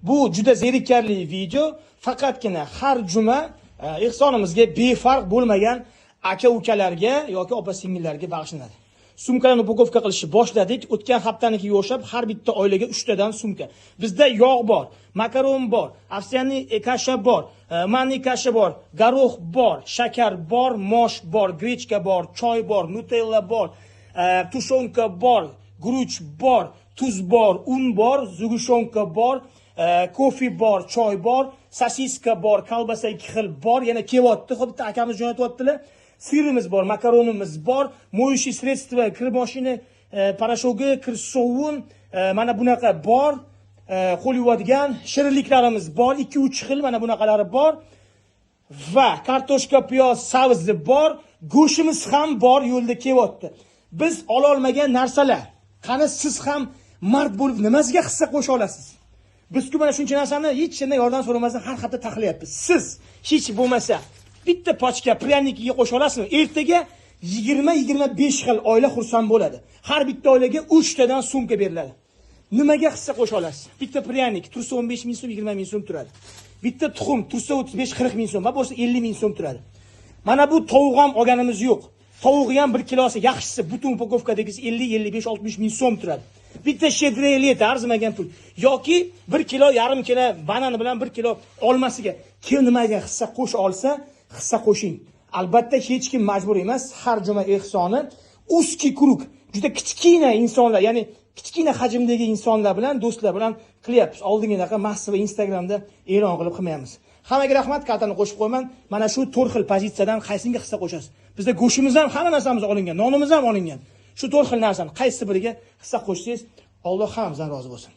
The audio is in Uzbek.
Bu juda zerikarli video. Faqatgina har juma ehsonimizga befarq bo'lmagan aka ukalarga yoki opa singillarga bag'ishlanadi. Sumkalarni упаковка qilishni boshladik. O'tgan haftanikiga o'xshab har bitta oilaga 3 tadan sumka. Bizda yog' bor, makaron bor, овсяный каша bor, манный каша bor, горох bor, shakar bor, mosh bor, гречка bor, choy bor, Nutella bor, тушёнка bor, guruch bor, tuz bor, un bor, сгущёнка bor, kofe bor, choy bor, sosiska bor, kolbasa ikki xil bor, yana kelyapti. Hop, bitta akamiz jo'natyaptilar. Сыр imiz bor, makaronimiz bor, моющий средство, kir moshina порошок i, kir sovun, mana bunaqa bor, qo'l yuvadigan shirinliklarimiz bor, 2-3 xil mana bunaqalari bor va kartoshka, piyoz, sabzi bor, go'shtimiz ham bor, yo'lda kelyapti. Biz ololmagan narsalar. Qani, siz ham mard bo'lib nimasiga hissa qo'sha olasiz? Biz-ku mana shuncha narsani hech kimdan yordam so'ramasdan har hafta taxlayapmiz. Siz hech bo'lmasa bitta пачка пряник iga qo'sha olasizmi? Ertaga 20-25 xil oila xursand bo'ladi. Har bitta oilaga 3 tadan sumka beriladi. Nimaga hissa qo'sha olasiz? Bitta пряник tursa 15 ming so'm, 20 ming so'm turadi. Bitta tuxum tursa 35-40 ming so'm, va bo'lsa 50 ming so'm turadi. Mana bu tovuq ham olganimiz yo'q. Tovug'i ham 1 kilosi yaxshisi, butun упаковка dagisi 50, 55, 60 ming so'm turadi. Bitta "Щедрое лето" arzimagan pul yoki 1 kilo, yarim kilo banani bilan 1 kilo olmasiga kim nimaga hissa qo'sha olsa, hissa qo'shing. Albatta, hech kim majbur emas. Har juma ehsoni узкий круг, juda kichkina insonlar, ya'ni kichkina hajmdagi insonlar bilan, do'stlar bilan qilyapmiz. Oldingidaqa массовый Instagramda e'lon qilib qilmayapmiz. Hammaga rahmat, kartani qo'shib qo'yaman. Mana shu to'rt xil pozitsiyadan qaysiga hissa qo'shasiz? Bizda go'shtimiz ham, hamma narsamiz olingan, nonimiz ham olingan. Shu to'rt xil narsani qaysi biriga hissa qo'shsangiz, Alloh hammamizdan rozi bo'lsin.